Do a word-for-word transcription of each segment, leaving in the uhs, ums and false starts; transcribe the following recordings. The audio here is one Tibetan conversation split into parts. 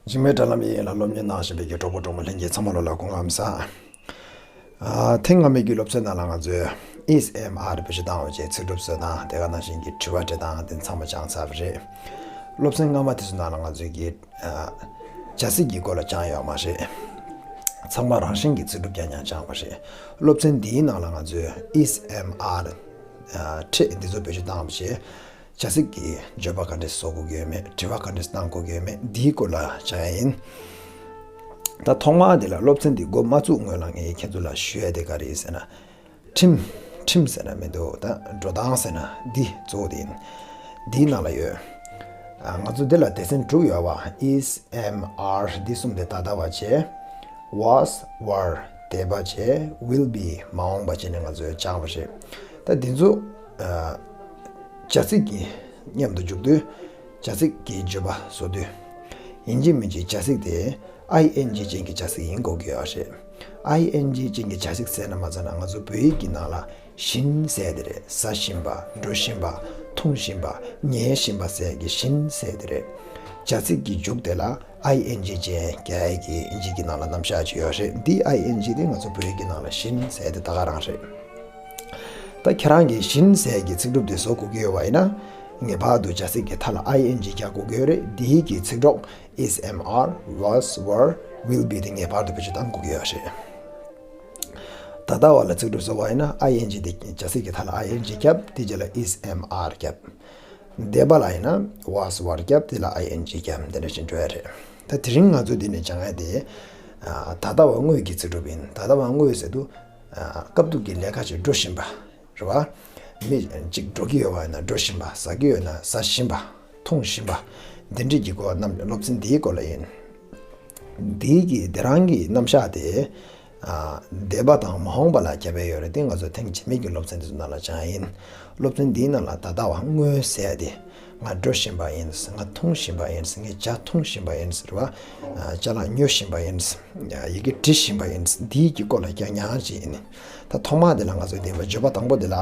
འཇིགས་མེད་དྲ་ལམ་ཡིན་ལ་སློབ་གཉེར་གནང་བཞིན་པའི་གི་གྲོགས་པོ་གྲོགས་མོ་ལྷན་རྒྱས་ཚང་མ་ལོ་ལ་སྐུ་ཁམས་བཟང་། ཨ། ཐེངས་སྔ་མའི་གི་སློབ་ཚན་ནང་ལ་ང་ཚོས་ཨིས་ཨེམ་ཨར་བེད་སྤྱོད་བཏང་བ་བཅས་ཚིག་གྲུབ་བཟོས་དང་དེ་ག་ནང་བཞིན་གྱི་དྲི་བ་དྲི་སྟངས་དེ་ཚང་མ་སྦྱངས་ཚར་བ་རེད། སློབ་ཚན་སྔ་མ་དེ་ཚོ་ནང་ལ་ང་ཚོས་ཀྱི་ཨ། བྱ་ཚིག་གི་སྐོར་ལ་སྦྱངས་ཡོད་མ་རེད། ཚང་མ་རང་བཞིན་གྱི་ཚིག་གྲུབ་རྐྱང་རྐྱང་སྦྱངས་པ་རེད། སློབ་ཚན་འདིའི་ནང་ལ་ང་ཚོས་ཨིས་ཨེམ་ཨར་ཨ། ཕྲད་འདི་ཚོ་བེད་སྤྱོད་བཏང་བ་བཅས། བྱ་ཚིག་གི་བརྗོད་པ་ག་འདྲས་བཟོ་དགོས་ཀྱི་ཡོད་མེད། དྲི་བ་ག་འདྲས་བཏང་དགོས་ཀྱི་ཡོད་མེད། འདིའི་སྐོར་ལ་སྦྱང་ཡ་ཡིན། ད་ཐོག་མར་འདི་ལ་སློབ་ཚན་འདི་འགོ་མ་བཙུགས་སྔོན་ལ་ངས་ཁྱེད་ཚོ་ལ་ཞུ་ཡ་དེ་ག་རེ་ཡིན་ཟེར་ན། ཁྲིམས། ཁྲིམས་ཟེར་ན་མི་འདུག་ད་འགྲོ་སྟངས་ཟེར་ན་འདི་གཙོ་བོ་དེ་ཡིན། འདིའི་ནང་ལ་ཡོད། ཨ། ང་ཚོ་འདི་ལ་སྡེ་ཚན་དྲུག་ཡོད་པ། is, am, are འདི་གསུམ་དེ་ད་ལྟ་བ་བྱས། was, were འདས་པ་བྱས། will be མ་འོངས་པ་བྱས་ནས་ང་ཚོས་སྦྱངས་པ་རེད། ད་འདི་ཚོ་ཨ། བྱ་ཚིག་གི་མཉམ་དུ་འཇུག་དུས། བྱ་ཚིག་གི་བརྗོད་པ་བཟོ་དུས། ཡིན་གཅིག་མིན་གཅིག་བྱ་ཚིག་དེ་ཨའི་ཨེན་ཇི་ཅན་གྱི་བྱ་ཚིག་ཡིན་དགོས་ཀྱི་ཡོད་རེད། ཨའི་ཨེན་ཇི་ཅན་གྱི་བྱ་ཚིག་ཟེར་ན་མ་ཚད་ན་ང་ཚོ་བོད་ཡིག་གི་ནང་ལ་བཞིན་ཟེར་དེ་རེད། ཟ་བཞིན་པ། འགྲོ་བཞིན་པ། འཐུང་བཞིན་པ། ཉལ་བཞིན་པ་ཟེར་གྱི་བཞིན་ཟེར་དེ་རེད། བྱ་ཚིག་གི་མཇུག་དེ་ལ་ཨའི་ཨེན་ཇི་ཅན་རྒྱག་ཡ་གི་ཨིན་ཇི་གི་ནང་ལ་རྣམ་གཞག་ཅིག་ཡོད་རེད། འདི་ཨའི་ཨེན་ཇི་དེ་ང་ཚོ་བོད་ཡིག་གི་ནང་ལ་བཞིན་ཟེར་དེ་ད་ག་རང་རེད། ད་ཁྱེད་རང་གིས་བཞིན་ཟེར་གྱི་ཚིག་གྲུབ་དེ་བཟོ་དགོས་ཀྱི་ཡོད་པ་ཡིན་ན། ངེས་པར་དུ་བྱ་ཚིག་གི་མཐའ་ལ་ཨའི་ཨེན་ཇི་རྒྱག་དགོས་ཀྱི་ཡོད་རེད། འདིའི་གི་ཚིག་གྲོགས་is, am, are, was, were, will be དེ་ངེས་པར་དུ་བེད་སྤྱོད་གཏང་དགོས་ཀྱི་ཡོད་རེད། ད་ལྟ་བ་ལ་ཚིག་གྲུབ་བཟོ་བ་ཡིན་ན་ཨའི་ཨེན་ཇི་དེ་བྱ་ཚིག་གི་མཐའ་ལ་ཨའི་ཨེན་ཇི་རྒྱབ། དེ་རྗེས་ལ་is, am, are རྒྱབ། འདས་པ་ལ་ཡིན་ན་was, were རྒྱབ། དེ་ལ་ཨའི་ཨེན་ཇི་རྒྱབ། དེ་འདྲ་ཞིག་འགྲོ་ཡ་རེད། ད་དེ་རིང་ང་ཚོ་འདི་ནས་སྦྱང་ཡ་དེ། ཨ། ད་ལྟ་བ་དངོས་ཀྱི་ཚིག་གྲུབ་ཡིན། ད་ལྟ་བ་དངོས་ཟེར་དུས། ཨ། སྐབས་ཐོག་གི་ལས་ཀ་ཅིག་འགྲོ་བཞིན་པ། རེད་བ། མི་གཅིག་འགྲོ་གི་ཡོད་པ་ཡིན་ན་འགྲོ་བཞིན་པ། ཟ་གི་ཡོད་ན་ཟ་བཞིན་པ། འཐུང་བཞིན་པ། འདི་འདྲས་ཀྱི་སྐོར་རྣམས་སློབ་ཚན་འདིའི་སྐོར་ལ་ཡིན། འདིའི་གི་འདི་རང་གི་རྣམ་གཞག་དེ། ཨ། འདས་པ་དང་མ་འོངས་པ་ལ་ཁྱབ་པའི་ཡོད་རེད། དེ་ང་ཚོ་ཐེངས་རྗེས་མའི་གི་སློབ་ཚན་དེ་ཚོ་ནང་ལ་སྦྱང་ཡིན། སློབ་ཚན་འདིའི་ནང་ལ་ད་ལྟ་བ་དངོས་ཟེར་ཡ་དེ། ང་འགྲོ་བཞིན་པ་ཡིན། ང་འཐུང་བཞིན་པ་ཡིན། ངས་ཇ་འཐུང་བཞིན་པ་ཡིན་ཟེར་བ། ཨ། ཅ་ལག་ཉོ་བཞིན་པ་ཡིན། ཡི་གེ་འབྲི་བཞིན་པ་ཡིན། འདིའི་གི་སྐོར་ལ་རྐྱང་རྐྱང་ཅིག་ཡིན། ད་ཐོག་མ་དེ་ལ་ང་ཚོ་འདི་བརྗོད་པ་དང་པོ་དེ་ལ།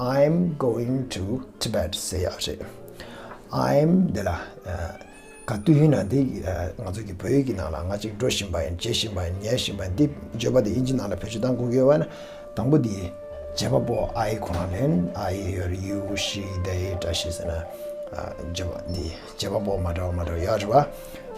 I'm going to Tibet ཟེར་ཡག་རེད། I'm དེ་ལ། ཨ། ག་དུས་ཡིན་ན་འདི། ཨ། ང་ཚོ་གི་བོད་ཡིག་གི་ནང་ལ་ང་གཅིག་འགྲོ་བཞིན་པ་ཡིན། བྱེད་བཞིན་པ་ཡིན། ཉལ་བཞིན་པ་ཡིན། འདི་བརྗོད་པ་དེ་ཨིན་ཇི་ནང་ལ་བེད་སྤྱོད་གཏང་དགོས་ཀྱི་ཡོད་པ་ན། དང་པོ་འདི་བྱེད་པ་པོ་I ཁོ་རང་ལེན། I ཡོད། you, she, they བཀྲ་ཤིས་ཟེར་ན། ཨ། བརྗོད་པ་འདི་བྱེད་པ་པོ་མ་འདྲ་བ་མ་འདྲ་བ་ཡོད་རེད་བ།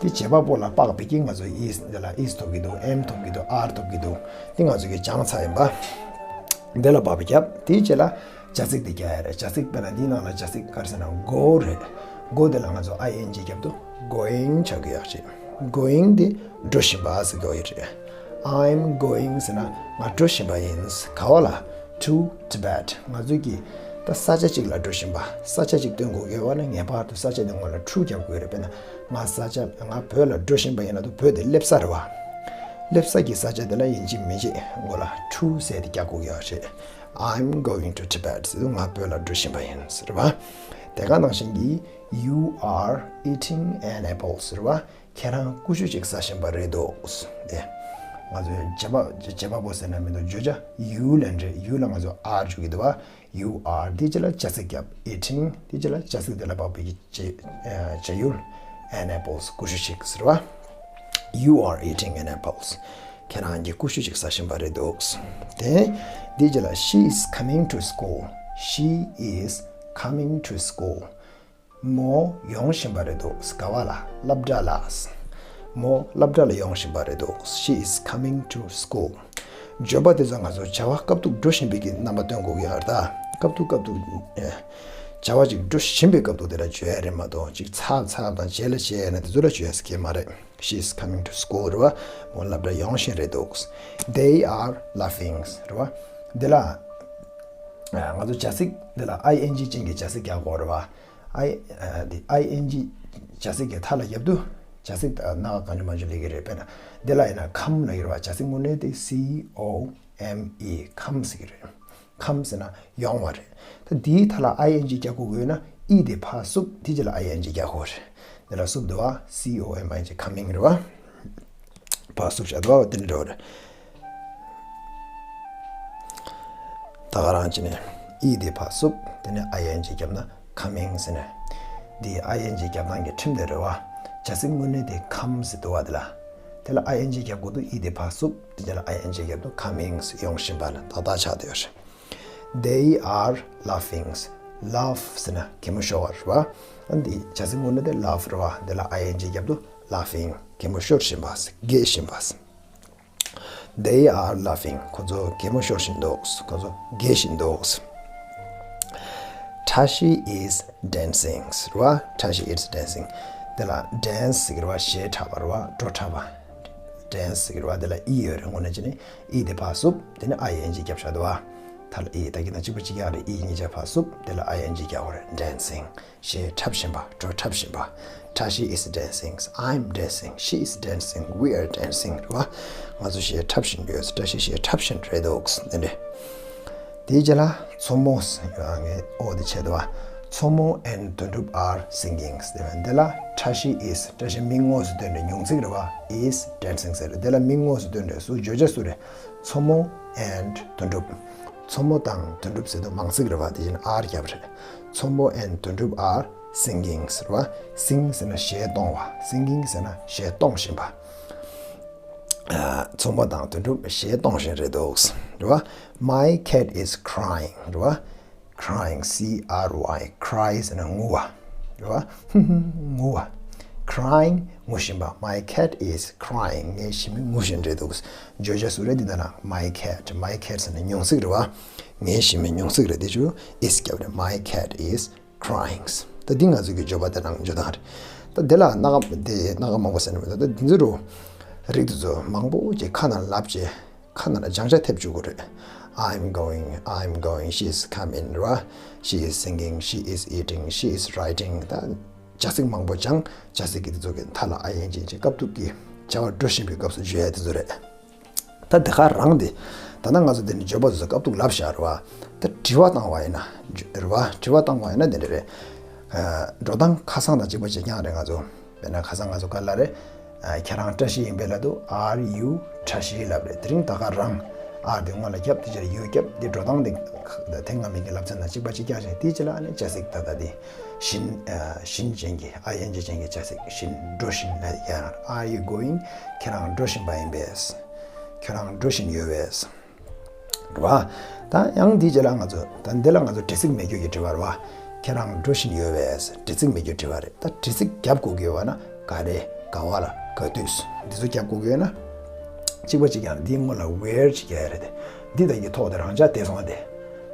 འདི་བྱེད་པ་པོ་ལ་དཔག་པའི་གི་ང་ཚོ་is འདི་ལ་is ཐོབ་ཀྱི་འདུག am ཐོབ་ཀྱི་འདུག are ཐོབ་ཀྱི་འདུག་འདི་ང་ཚོ་གི་སྦྱངས་ཚར་ཡིན་པ། འདི་ལ་དཔག་པ་རྒྱབ། དེའི་རྗེས་ལ་བྱ་ཚིག་འདི་རྒྱག་ཡ་རེད། བྱ་ཚིག་དཔེར་ན་འདིའི་ནང་ལ་བྱ་ཚིག་ག་རེ་ཟེར་ན་go རེད། go འདི་ལ་ང་ཚོ་ing རྒྱབ་འདུག going ཆགས་ཀྱི་ཡོད་ཅིག going འདི་འགྲོ་བཞིན་པ་ཟེར་དགོས་ཡོད་རེད། I'm going ཟེར་ན་ང་འགྲོ་བཞིན་པ་ཡིན། ག་བ་ལ། to Tibet ང་ཚོའི་གི་ད་ས་ཆ་གཅིག་ལ་འགྲོ་བཞིན་པ། ས་ཆ་གཅིག་སྟོན་དགོས་ཀྱི་ཡོད་པ་ན་ངེས་པར་དུ་ས་ཆ་དེ་སྔོན་ལ་to རྒྱབ་དགོས་རེད། དཔེར་ན་ང་ས་ཆ་ང་བོད་ལ་འགྲོ་བཞིན་པ་ཡིན་ན་དུ་བོད་དེ་སླེབས་ས་རེད་བ། སླེབས་ས་གི་ས་ཆ་དེ་ལ་ཡིན་གཅིག་མིན་གཅིག་སྔོན་ལ་to ཟེར་དེ་རྒྱག་དགོས་ཀྱི་ཡོད་རེད། I'm going to Tibet ཟེར་དུས་ང་བོད་ལ་འགྲོ་བཞིན་པ་ཡིན་ཟེར་བ། དེ་ག་ནང་བཞིན་གྱི་you are eating an apple ཟེར་བ། ཁྱེད་རང་ཀུ་ཤུ་གཅིག་ཟ་བཞིན་པ་རེད་འདུག་དེ་ང་ཚོའི་བྱེད་པ་བྱེད་པ་པོ་ཟེར་ན་མི་འདུག་བརྗོད་བྱ་you ལན་རེད། you ལ་ང་ཚོ་are འཇུག་གི་འདུག་བ། you are འདི་ཅི་ལ་བྱ་ཚིག་རྒྱབ། eating འདི་ཅི་ལ་བྱ་ཚིག་དེ་ལ་དཔག་པའི་གི་བྱེད་བྱ་ཡུལ། an apples ཀུ་ཤུ་གཅིག་ཟེར་བ། you are eating an apples ཁྱེད་རང་གིས་ཀུ་ཤུ་གཅིག་ཟ་བཞིན་པ་རེད་འདུག་དེ་འདི་ཅི་ལ་she is coming to school she is coming to school མོ་ཡོང་བཞིན་པ་རེད་འདུག་ག་བ་ལ། སློབ་གྲྭ་ལ། མོ་སློབ་གྲྭ་ལ་ཡོང་བཞིན་པ་རེད་འདུག she is coming to school བརྗོད་པ་དེ་ཚོ་ང་ཚོ་བྱ་བ་སྐབས་ཐོག་འགྲོ་བཞིན་པའི་གི་རྣམ་པ་སྟོན་དགོས་ཀྱི་ཡོད་རེད་ད། སྐབས་ཐོག་སྐབས་ཐོག་ཨེ། བྱ་བ་ཅིག་འགྲོ་བཞིན་པའི་སྐབས་ཐོག་དེ་ལ་བརྗོད་ཡ་རེད་མ་གཏོགས་ཅིག་ཚར་ཚར་དང་རྗེས་ལ་བྱེད་ཡ་ན་དེ་ཚོ་ལ་བརྗོད་ཡ་ཟེར་གྱི་མ་རེད། She is coming to school རེད་བ། མོ་སློབ་གྲྭ་ཡོང་བཞིན་རེད་འདུག They are laughing རེད་བ། འདི་ལ་ང་ཚོ་བྱ་ཚིག་འདི་ལ་ing ཅན་གྱི་བྱ་ཚིག་རྒྱག་དགོས་རེད་བ། I འདི་ing བྱ་ཚིག་གི་མཐའ་ལ་རྒྱབ་དུས་བྱ་ཚིག་སྣ་ཁ་གང་བྱུང་མང་བྱུང་སླེབས་ཀྱི་རེད། དཔེར་ན་འདི་ལ་ཡིན་ན་come ལབ་ཀྱི་རེད་བ། བྱ་ཚིག་དངོས་གནས་དེ་C O M E come ཟེར་གྱི་རེད། come ཟེར་ན་ཡོང་བ་རེད། ད་འདིའི་མཐའ་ལ་ing རྒྱག་དགོས་དགོས་ན་E དེ་ཕར་བསུབ། དེ་རྗེས་ལ་ing རྒྱག་དགོས་རེད། འདི་ལ་བསུབ་འདུག་བ། C O M I N G coming རེད་བ། ཕར་བསུབ་བཞག་འདུག་བ། དེ་འདྲ་འདྲ་བ་རེད། ད་ག་རང་བྱས་ནས་E དེ་ཕར་བསུབ། དེ་ནས་ing རྒྱབ་ན་coming ཟེར་ནས། འདི་ing རྒྱབ་སྟངས་ཀྱི་ཁྲིམས་དེ་རེད་བ། བྱ་ཚིག་དངོས་གནས་དེ་come ཟེར་འདུག་བ། དེ་ལ་དེ་ལ་ing་རྒྱབ་དགོས་འདུག ing་དེ་ཕར་བསུབ། དེ་རྗེས་ལ་ing་རྒྱབ་འདུག comings་ཡོང་བཞིན་པ་ལ་ཏག་ཏག་ཆགས་བསྡད་ཡོད་རེད། They are laughing། Laugh་ཟེར་ན་གད་མོ་ཤོར་བ་རེད་བ། ཨ་འདི་བྱ་ཚིག་དངོས་གནས་དེ་laugh་རེད་བ། དེ་ལ་ing་རྒྱབ་འདུག laughing། གད་མོ་ཤོར་བཞིན་པ། དགྱེས་བཞིན་པ། They are laughing. ཁོ་ཚོ་གད་མོ་ཤོར་བཞིན་འདུག་ཁོ་ཚོ་དགྱེས་བཞིན་འདུག Tashi is dancing་རེད་བ། Tashi is dancing། དེ་ལ་dance་ཟེར་གྱི་རེད་བ། གཞས་འཁྲབ་པ་རེད་བ། བྲོ་འཁྲབ་པ། dance་ཟེར་གྱི་རེད་བ། དེ་ལ་ing་ཡོད་རེད། དངོས་གནས་བྱས་ན་ing་དེ་ཕར་བསུབ། དེ་ནས་ing་རྒྱབ་བཞག་འདུག་བ། ད་ལ་ing་ད་གིན་ན་གཅིག་པ་གཅིག་རྐྱང་རེད། ing་གཉིས་ཆ་ཕར་བསུབ། དེ་ལ་ing་རྒྱག་དགོས་རེད། dancing། གཞས་འཁྲབ་བཞིན་པ། བྲོ་འཁྲབ་བཞིན་པ། Tashi is dancing། I'm dancing། She is dancing། We are dancing་རེད་བ། ང་ཚོ་གཞས་འཁྲབ་བཞིན་ཡོད། བཀྲ་ཤིས་གཞས་འཁྲབ་བཞིན་རེད་འདུག་འདི་འདྲ། དེའི་རྗེས་ལ་མཚོ་མོ་ཡོད་ངས་ཨོ་དེ་བྱས་འདུག་བ། མཚོ་མོ་and དོན་གྲུབ་are singing། དེ་བས་འདི་ལ་Tashi is། བཀྲ་ཤིས་མིང་དངོས་སུ་སྟོན་ནས་མྱིང་ཚིག་རེད་བ། is dancing་ཟེར། འདི་ལ་མིང་དངོས་སུ་སྟོན་ནས་སུ། བརྗོད་བྱ་སུ་རེད། མཚོ་མོ་and དོན་གྲུབ། མཚོ་མོ་དང་དོན་གྲུབ་ཟེར་དུས་མང་ཚིག་རེད་བ། དེ་བཞིན་are་རྒྱབ་རེད། མཚོ་མོ་and དོན་གྲུབ་are singing་ཟེར་བ། sing་ཟེར་ན་གཞས་གཏོང་བ། singing་ཟེར་ན་གཞས་གཏོང་བཞིན་པ། ཨ། མཚོ་མོ་དང་དོན་གྲུབ་གཞས་གཏོང་བཞིན་རེད་འདུག་རེད་བ། My cat is crying་རེད་བ། crying། C R Y། cry་ཟེར་ན་ངུ་བ་རེད་བ། ངུ་བ། crying། ངུ་བཞིན་པ། My cat is crying། ངའི་ཞི་མི་ངུ་བཞིན་རེད་འདུག་བརྗོད་བྱ་སུ་རེད། འདི་ལྟ་ན་my cat། my cat་ཟེར་ན་མྱིང་ཚིག་རེད་བ། ངའི་ཞི་མི་མྱིང་ཚིག་རེད། དེ་ཆུ་is་རྒྱབ་རེད། My cat is crying། ད་འདི་ང་ཚོ་གི་བརྗོད་པ་དེ་རང་བརྗོད་སྟངས་རེད། ད་དེ་ལ་སྣ་ཁ་དེ་སྣ་ཁ་མང་པོ་ཟེར་ན་མེད། ད་འདི་ཚོ་རུ་རིགས་དེ་ཚོ་མང་པོ་ཅིག་ཁ་ནང་ལབ་བྱས། ཁ་ནང་ལ་སྦྱང་བྱ་ཐེབས་བཅུག་གི་རེད། I'm going, I'm going, she is coming རེད་བ། She is singing, she is eating, she is writing། ད་བྱ་ཚིག་མང་པོ་སྦྱང་། བྱ་ཚིག་གི་དེ་ཚོ་གི་མཐའ་ལ་ing་ཅིག་སྐབས་ཐོག་གི་བྱ་བ་འགྲོ་བཞིན་པའི་སྐབས་སུ་བརྗོད་ཡ་དེ་ཚོ་རེད། ད་དེ་ག་རང་དེ། ད་ནང་ང་ཚོ་དེ་ནི་བརྗོད་པ་དེ་ཚོ་སྐབས་ཐོག་ལབ་བཞག་རེད་བ། ད་དྲི་བ་བཏང་བ་ཡིན་ན། རེད་བ། དྲི་བ་བཏང་བ་ཡིན་ན་དེ་འདྲ་རེད། ཨ། འགྲོ་སྟངས་ཁ་སང་དང་གཅིག་པ་གཅིག་རྐྱང་རེད་ང་ཚོ། དཔེར་ན་ཁ་སང་ང་ཚོ་ག་ལ་རེད། ཨ། ཁྱེད་རང་བཀྲ་ཤིས་ཡིན་པས་ལབ་དུས། Are you བཀྲ་ཤིས་ལབ་རེད། དེ་རིང་ད་ག་རང་། are་དེ་སྔོན་ལ་བརྒྱབ། དེ་རྗེས་ལ་you་བརྒྱབ། དེ་འགྲོ་སྟངས་དེ་ཐེངས་སྔ་མའི་གི་ལབ་ཚན་དང་གཅིག་པ་གཅིག་རྐྱང་རེད། དེའི་རྗེས་ལ་ཨ་ནི་བྱ་ཚིག་ད་ལྟ་དེ་བཞིན། ཨ། བཞིན་ཅན་གྱི་ing་ཅན་གྱི་བྱ་ཚིག་བཞིན། འགྲོ་བཞིན་ལབ་ཡ། Are you going། ཁྱེད་རང་འགྲོ་བཞིན་པ་ཡིན་པས། ཁྱེད་རང་འགྲོ་བཞིན་ཡོད་པས། རེད་བ། ད་ཡང་འདིའི་རྗེས་ལ་ང་ཚོ། ད་འདི་ལ་ང་ཚོ་འདྲི་ཚིག་མེད་རྒྱུ་གི་དྲི་བ་རེད་བ། ཁྱེད་རང་འགྲོ་བཞིན་ཡོད་པས། འདྲི་ཚིག་མེད་རྒྱུ་དྲི་བ་རེད། ད་འདྲི་ཚིག་རྒྱབ་དགོས་ཀྱི་ཡོད་པ་ན་ག་རེ། ག་བ་ལ། ག་དུས། འདི་ཚོ་རྒྱབ་དགོས་ཀྱི་ཡོད་ན། གཅིག་པ་གཅིག་རྐྱང་རེད། འདིའི་སྔོན་ལ་where་ཅིག་རྒྱག་ཡ་རེད་དེ། འདི་དང་གི་ཐོག་དེ་རང་འཇགས་བསྡད་སོང་བ་དེ།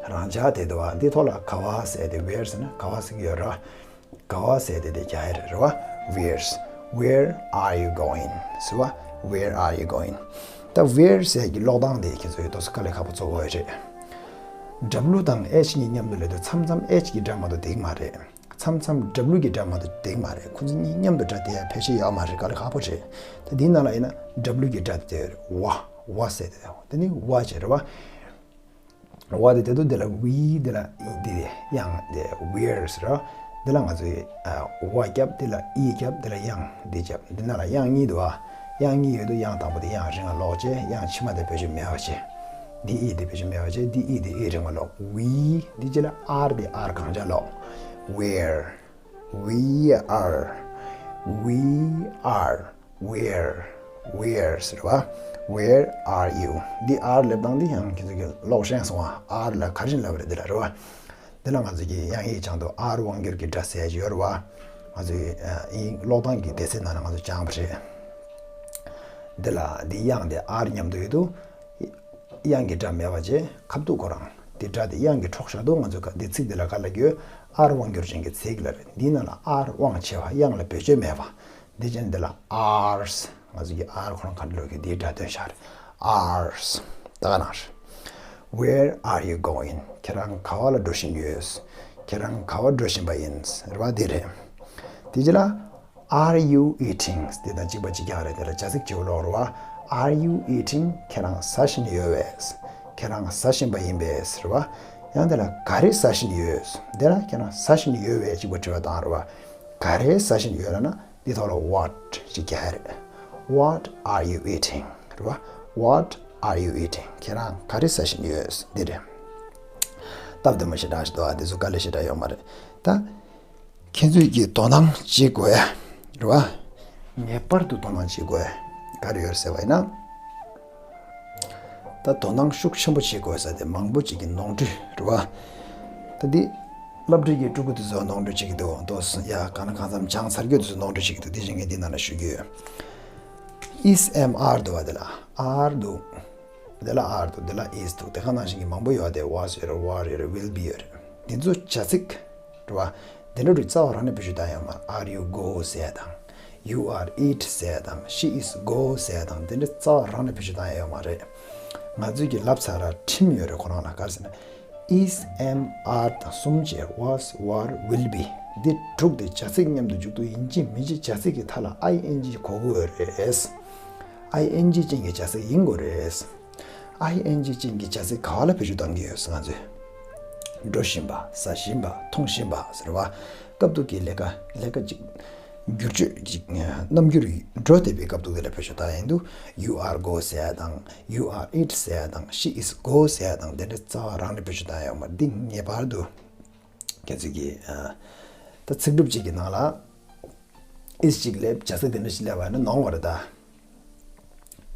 རང་འཇགས་བསྡད་འདུག་བ། འདིའི་ཐོག་ལ་ག་བ་ཟེར་དེ། where་ཟེར་ན་ག་བ་ཟེར་གྱི་ཡོད་རེད་བ། ག་བ་ཟེར་དེ་དེ་རྒྱག་ཡ་རེད་བ། Where's། Where are you going ཟེར་བ། Where are you going། ད་where་ཟེར་གྱི་ཀློག་སྟངས་དེ་ཁྱེད་ཚོ་ཡོད་དོ་སུ་དཀའ་ལས་ཁག་པོ་ཚོར་གྱི་ཡོད་རེད། W་དང་H་གཉིས་མཉམ་དུ་སླེབས་དུས་མཚམས་མཚམས་H་གི་སྒྲ་མ་གཏོགས་བསྡད་ཀྱི་མ་རེད། མཚམས་མཚམས་W་གི་སྒྲ་མ་གཏོགས་བསྡད་ཀྱི་མ་རེད། ཁོ་ཚོ་གཉིས་མཉམ་དུ་སྒྲ་བསྡད་ཡ་ཕལ་ཆེར་ཡོད་མ་རེད། དཀའ་ལས་ཁག་པོ་རེད། ད་འདིའི་ནང་ལ་ཡིན་ན་W་གི་སྒྲ་དེ་བསྡད་ཡོད་རེད། བ། བ་ཟེར་དེ་དེ་ནི་བ་བྱས་རེད་བ། བ་དེ་དེ་དུ་དེ་ལ་we། དེ་ལ་ing། དེ་དེ་ཡང་དེ་where's་ར། དེ་ལ་ང་ཚོས་ཨ་བ་རྒྱབ། དེ་ལ་ing་རྒྱབ། དེ་ལ་ཡང་དེ་རྒྱབ། དེ་ནང་ལ་ཡང་གཉིས་འདུག་ཨ། ཡང་གཉིས་ཡོད་དུ་ཡང་དང་པོ་དེ་ཡང་རིང་བ་ཀློག་བྱས། ཡང་ཕྱི་མ་དེ་བེད་སྤྱོད་མེད་པ་བྱས། འདི་ing་དེ་བེད་སྤྱོད་མེད་པ་བྱས། འདི་ing་དེ་ing་རིང་བ་ཀློག we། འདི་རྗེས་ལ་are། དེ་are་གང་བྱ་ཀློག where། We are, we are, where, where་ཟེར་བ། Where are you། འདི་are་ལབ་སྟངས་འདི་ཡང་ཁྱེད་ཚོ་གི་ཀློག་ཤེས་སོང་བ། are་ལ་ག་རེ་ལབ་རེད་འདི་ལ་རེད་བ། འདི་ལ་ང་ཚོ་གི་དབྱངས་ཡིག་བྱང་དུ་are་དབང་སྒྱུར་གྱི་སྒྲ་ཟེར་ཡོད་རེད་བ། ང་ཚོའི་ཨ་དབྱིན་ཀློག་སྟངས་ཀྱི་སྡེ་ཚན་ནང་ལ་ང་ཚོ་སྦྱངས་པ་རེད། འདི་ལ་འདི་དབྱངས་འདི་are་མཉམ་དུ་ཡོད་དུ། དབྱངས་ཀྱི་སྒྲ་མེད་པ་བྱས། ཁ་ཐུག་ཁོ་རང་དེ་སྒྲ་དེ་དབྱངས་ཀྱི་འཕྲོག་བཞག་འདུག་ང་ཚོས་ག་དེ་ཚིག་དེ་ལ་ག་ལ་གྱོད། are་དབང་སྒྱུར་ཅན་གྱི་ཚིག་ལ་རེད། འདི་ནང་ལ་are་དབང་ཆེ་བ་དབྱངས་ལ་བེད་སྤྱོད་མེད་པ། འདི་ཅན་འདི་ལ་ours། ང་ཚོ་གི་are་ཁོ་རང་ག་འདྲ་ལོག་གི་དེའི་སྒྲ་སྟོན་ཤར། Ours། ད་ག་ནང་རེད། Where are you going། ཁྱེད་རང་ག་བ་ལ་འགྲོ་བཞིན་ཡོད། ཁྱེད་རང་ག་བ་འགྲོ་བཞིན་པ་ཡིན་རེད་བ། འདི་རེད། དེ་རྗེས་ལ། Are you eating། དེ་དང་གཅིག་པ་གཅིག་རྐྱང་རེད། དེ་ལ་བྱ་ཚིག་བྱེད་པ་ལོག་རེད་བ། Are you eating། ཁྱེད་རང་ཟ་བཞིན་ཡོད་པས། ཁྱེད་རང་ཟ་བཞིན་པ་ཡིན་པས་རེད་བ། ཡང་དེ་ལ་ག་རེ་ཟ་བཞིན་ཡོད། དེ་ལ་ཁྱེད་རང་ཟ་བཞིན་ཡོད་པས་གཅིག་པ་དྲི་བ་བཏང་རེད་བ། ག་རེ་ཟ་བཞིན་ཡོད་ལབ་ན་འདི་ཐོག་ལ་what་ཅིག་རྒྱག་ཡ་རེད། What are you eating། རེད་བ། What are you eating། ཁྱེད་རང་ག་རེ་ཟ་བཞིན་ཡོད། འདི་རེད། སྟབས་བདེ་མོ་ཞེ་དྲག་ཞིག་འདུག་ཨ། འདི་ཚོ་དཀའ་ལས་ཞེ་དྲག་ཡོད་མ་རེད་ད། ཁྱེད་ཚོས་ཀྱིས་དོ་སྣང་བྱེད་དགོས་ཡ་རེད་བ། ངེས་པར་དུ་དོ་སྣང་བྱེད་དགོས། ག་རེ་ཡོད་ཟེར་བ་ཡིན་ན། ད་དོ་སྣང་ཤུགས་ཆེན་པོ་བྱེད་དགོས་ས་དེ་མང་པོ་ཅིག་གི་ནོར་འཁྲུལ་རེད་བ། ད་འདི་སློབ་ཁྲིད་ཀྱི་ཕྲུ་གུ་དེ་ཚོ་ནོར་འཁྲུལ་བྱེད་ཀྱི་འདུག་འདུག་ཡ་གང་ན་གང་འཚམ་སྦྱངས་ཚར་རྒྱུ་དེ་ཚོ་ནོར་འཁྲུལ་བྱེད་ཀྱི་འདུག་དེ་བཞིན་ངས་འདི་ནང་ལ་ཞུ་རྒྱུ་ཡོད། Is am are འདུག་བ། དེ་ལ་are འདུག་དེ་ལ་are འདུག་དེ་ལ་is འདུག་དེ་ག་ནང་བཞིན་གྱི་མང་པོ་ཡོད་དེ། was ཡོད་རེད། were ཡོད་རེད། will be ཡོད་རེད། འདི་ཚོ་བྱ་ཚིག་རེད་བ། དེ་འདྲ་རུ་རྩ་བ་རང་ནས་བེད་སྤྱོད་བཏང་ཡོད་མ་རེད། Are you go ཟེར་དང་། You are eat ཟེར་དང་། She is go ཟེར་དང་། དེ་འདྲ་རྩ་བ་རང་ནས་བེད་སྤྱོད་བཏང་ཡོད་མ་རེད། ང་ཚོས་ཀྱི་ལབ་ཚར་ར་ཁྲིམས་ཡོད་རེད་ཁོ་རང་ལ། ག་རེ་ཟེར་ན། Is am are དང་གསུམ་བྱས། Was were will be འདི་དྲུག་དེ་བྱ་ཚིག་མཉམ་དུ་འཇུག་རྒྱུ་ཡིན་གཅིག་མིན་གཅིག་བྱ་ཚིག་གི་མཐའ་ལ་ing གོ་དགོས་རེད། ing ཅན་གྱི་བྱ་ཚིག་ཡིན་དགོས་རེད། ing ཅན་གྱི་བྱ་ཚིག་ག་བ་ལ་བེད་སྤྱོད་གཏང་གི་ཡོད་ང་ཚོས། འགྲོ་བཞིན་པ། ཟ་བཞིན་པ། འཐུང་བཞིན་པ་ཟེར་བ། སྐབས་ཐོག་གི་ལས་ཀ་ལས་ཀ་ཅིག་བསྒྱུར་བཅོས་ཅིག་རྣམ་འགྱུར་འགྲོ་བསྡད་པའི་སྐབས་ཐོག་དེ་ལ་བེད་སྤྱོད་བཏང་ཡིན་འདུག You are go ཟེར་ཡ་དང་། You are eat ཟེར་ཡ་དང་། She is go ཟེར་ཡ་དང་། དེ་འདྲ་རྩ་བ་རང་ནས་བེད་སྤྱོད་བཏང་ཡ་ཡོད་མ་རེད། འདི་ངེས་པར་དུ་ཁྱེད་ཚོས་ཀྱི་ཨ་ད་ཚིག་གྲུབ་ཅིག་གི་ནང་ལ་is ཅིག་སླེབས། བྱ་ཚིག་དེ་འདྲ་ཞིག་སླེབས་པ་ཡིན་ན་ནོར་བ་རེད་ད།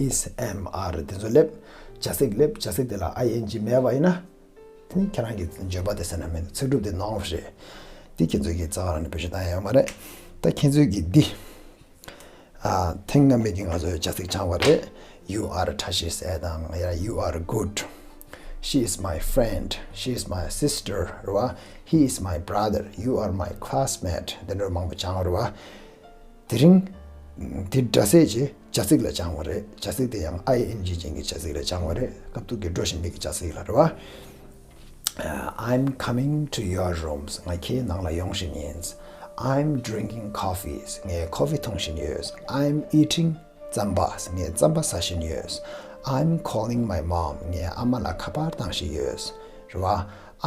Is am are དེ་ཚོ་སླེབས། བྱ་ཚིག་སླེབས། བྱ་ཚིག་དེ་ལ་ing མེད་པ་ཡིན་ན། དེ་ནི་ཁྱེད་རང་གི་བརྗོད་པ་དེ་ཟེར་ན་མིན་འདུག་ཚིག་གྲུབ་དེ་ནོར་བ་རེད། འདི་ཁྱེད་ཚོས་ཀྱི་རྩ་བ་རང་ནས་བེད་སྤྱོད་བཏང་ཡ་ཡོད་མ་རེད། ད་ཁྱེད་ཚོས་ཀྱི་འདི་ཨ་ཐེངས་སྔ་མའི་གི་ང་ཚོའི་བྱ་ཚིག་སྦྱངས་པ་རེད། You are བཀྲ་ཤིས་ཟེར་དང་། ཡ། You are good. She is my friend. She is my sister རེད་བ། He is my brother. You are my classmate. དེ་འདྲ་མང་པོ་སྦྱངས་པ་རེད་བ། དེ་རིང་འདི་སྒྲ་གསལ་གྱི་བྱ་ཚིག་ལ་སྦྱངས་པ་རེད། བྱ་ཚིག་དེ་ཡང་ing ཅན་གྱི་བྱ་ཚིག་ལ་སྦྱངས་པ་རེད། སྐབས་ཐོག་གི་འགྲོ་བཞིན་པའི་གི་བྱ་ཚིག་ལ་རེད་བ། Uh, I'm coming to your rooms. ང་ཁྱེད་ནང་ལ་ཡོང་བཞིན་ཡིན། I'm drinking coffees. ངས་ཁོ་ཕི་འཐུང་བཞིན་ཡོད། I'm eating རྩམ་པ། ངས་རྩམ་པ་ཟ་བཞིན་ཡོད། I'm calling my mom. ངས་ཨ་མ་ལ་ཁ་པར་བཏང་བཞིན་ཡོད། རེད་བ།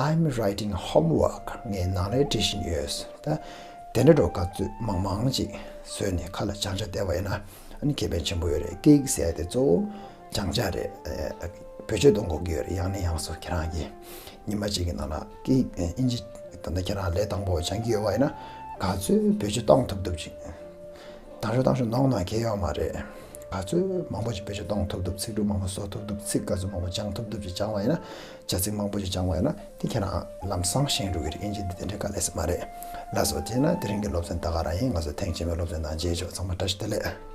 I'm writing homework. ངས་ནང་ལས་འབྲི་བཞིན་ཡོད། ད་དེ་འདྲ་འགྲོ་ག་ཚོད་མང་མང་ཅིག་བཟོས་ནས་ཁ་ལ་སྦྱང་བྱ་བལྟས་པ་ཡིན་ན་ཨ་ནི་ཁེ་ཕན་ཆེན་པོ་ཡོད་རེད། ཀེག་ཟེར་ཡ་དེ་གཙོ་བོ་སྦྱང་བྱ་རེད། ཨ་བེད་སྤྱོད་གཏོང་དགོས་ཀྱི་ཡོད་རེད། ཡང་ནས་ཡང་སུ་ཁྱེད་རང་གིས་ཉི་མ་གཅིག་གི་ནང་ལ་ཀེག་ཨིན་ཇི་ད་ལྟ་ཁྱེད་རང་ལས་དང་པོ་སྦྱང་གི་ཡོད་པ་ཡིན་ན་ག་ཚོད་བེད་སྤྱོད་གཏོང་ཐུབ་ཐུབ་ཅིག་དང་ཤོག་དང་ཤོག་ནོར་ན་གལ་ཡོད་མ་རེད། ག་ཚོད་མང་པོ་ཅིག་བེད་སྤྱོད་གཏོང་ཐུབ་ཐུབ། ཚིག་འབྲུ་མང་པོ་བཟོ་ཐུབ་ཐུབ། ཚིག་ག་ཚོད་མང་པོ་སྦྱང་ཐུབ་ཐུབ་ཅིག་སྦྱང་བ་ཡིན་ན། བྱ་ཚིག་མང་པོ་ཅིག་སྦྱང་བ་ཡིན་ན་དེ་ཁྱེད་རང་ལམ་སང་ཤེས་འགྲོ་གི་རེད། ཨིན་ཇི་འདི་དེ་འདྲའི་དཀའ་ལས་ས་མ་རེད། ལགས་སོ། དེས་ན་དེ་རིང་གི་སློབ་ཚན་ད་ག་རང་ཡིན། ང་ཚོ་ཐེངས་རྗེས་མའི་སློབ་ཚན་ནང་མཇལ་ཆོག་ཚང་མ་བཀྲ་ཤིས་བདེ་ལེགས།